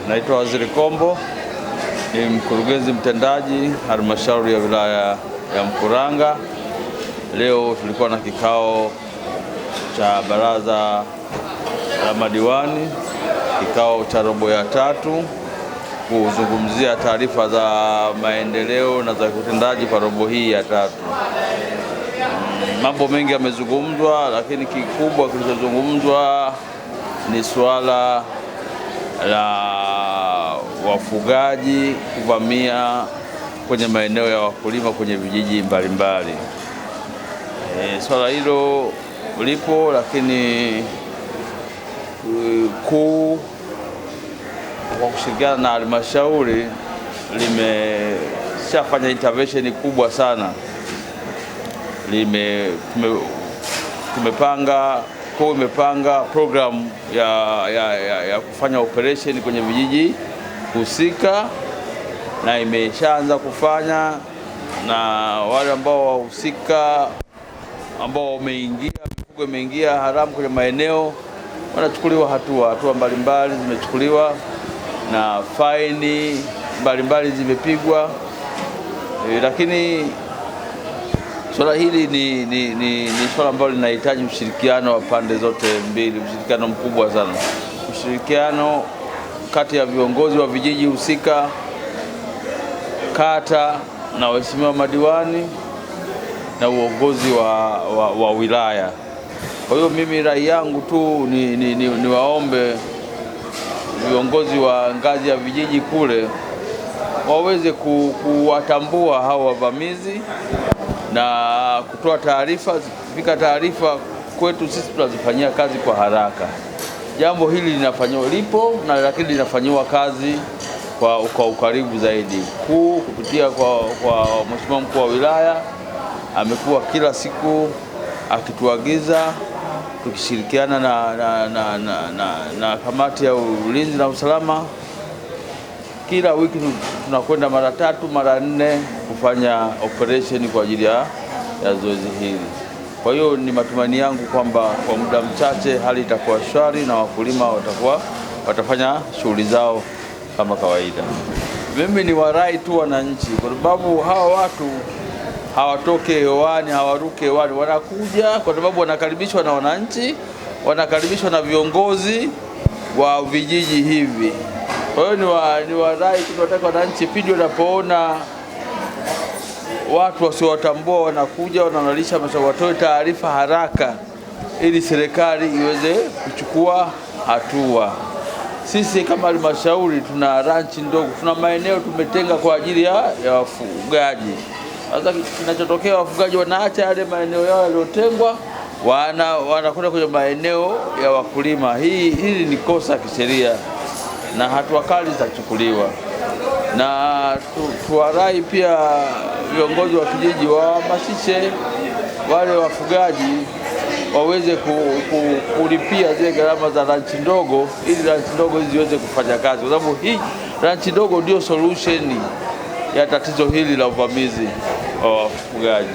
Naitwa Waziri Kombo, ni mkurugenzi mtendaji halmashauri ya wilaya ya Mkuranga. Leo tulikuwa na kikao cha baraza la madiwani, kikao cha robo ya tatu kuzungumzia taarifa za maendeleo na za utendaji kwa robo hii ya tatu. Mambo mengi yamezungumzwa, lakini kikubwa kilichozungumzwa ni suala la wafugaji kuvamia kwenye maeneo ya wakulima kwenye vijiji mbalimbali. Swala hilo lipo, lakini kuu kwa kushirikiana na halmashauri limeshafanya intervention kubwa sana. Tumepanga kwa imepanga program ya kufanya operation kwenye vijiji husika na imeshaanza kufanya, na wale ambao wahusika ambao wameingia mifugo imeingia haramu kwenye maeneo wanachukuliwa hatua mbalimbali zimechukuliwa na faini mbalimbali zimepigwa. Lakini swala hili ni swala ambalo linahitaji ushirikiano wa pande zote mbili, ushirikiano mkubwa sana, ushirikiano kati ya viongozi wa vijiji husika, kata na waheshimiwa madiwani na uongozi wa wilaya. Kwa hiyo mimi rai yangu tu ni waombe viongozi wa ngazi ya vijiji kule waweze kuwatambua hao wavamizi na kutoa taarifa. Zikifika taarifa kwetu sisi tunazifanyia kazi kwa haraka. Jambo hili linafanywa lipo na lakini linafanyiwa kazi kwa ukaribu zaidi kuu kupitia kwa Mheshimiwa mkuu wa wilaya. Amekuwa kila siku akituagiza tukishirikiana na kamati ya ulinzi na usalama. Kila wiki tunakwenda mara tatu mara nne kufanya operation kwa ajili ya zoezi hili. Kwa hiyo ni matumaini yangu kwamba kwa muda mchache hali itakuwa shwari na wakulima watafanya shughuli zao kama kawaida. Mimi ni warai tu wananchi, kwa sababu hawa watu hawatoke hewani, hawaruke hewani, wanakuja kwa sababu wanakaribishwa na wananchi, wanakaribishwa na viongozi wa vijiji hivi. Kwa hiyo ni warai, tunataka wananchi pindi wanapoona watu wasiowatambua wanakuja wananalisha mashamba, watoe taarifa haraka ili serikali iweze kuchukua hatua. Sisi kama halmashauri tuna ranchi ndogo, tuna maeneo tumetenga kwa ajili ya wafugaji. Sasa kinachotokea, wafugaji wanaacha yale maeneo yao yaliyotengwa, wanakwenda kwenye maeneo ya wakulima. Hili ni kosa kisheria na hatua kali zitachukuliwa. Na tuwarai pia viongozi wa kijiji wahamasishe wale wafugaji waweze kulipia zile gharama za ranchi ndogo, ili ranchi ndogo hizi ziweze kufanya kazi, kwa sababu hii ranchi ndogo ndio solution ya tatizo hili la uvamizi wa wafugaji.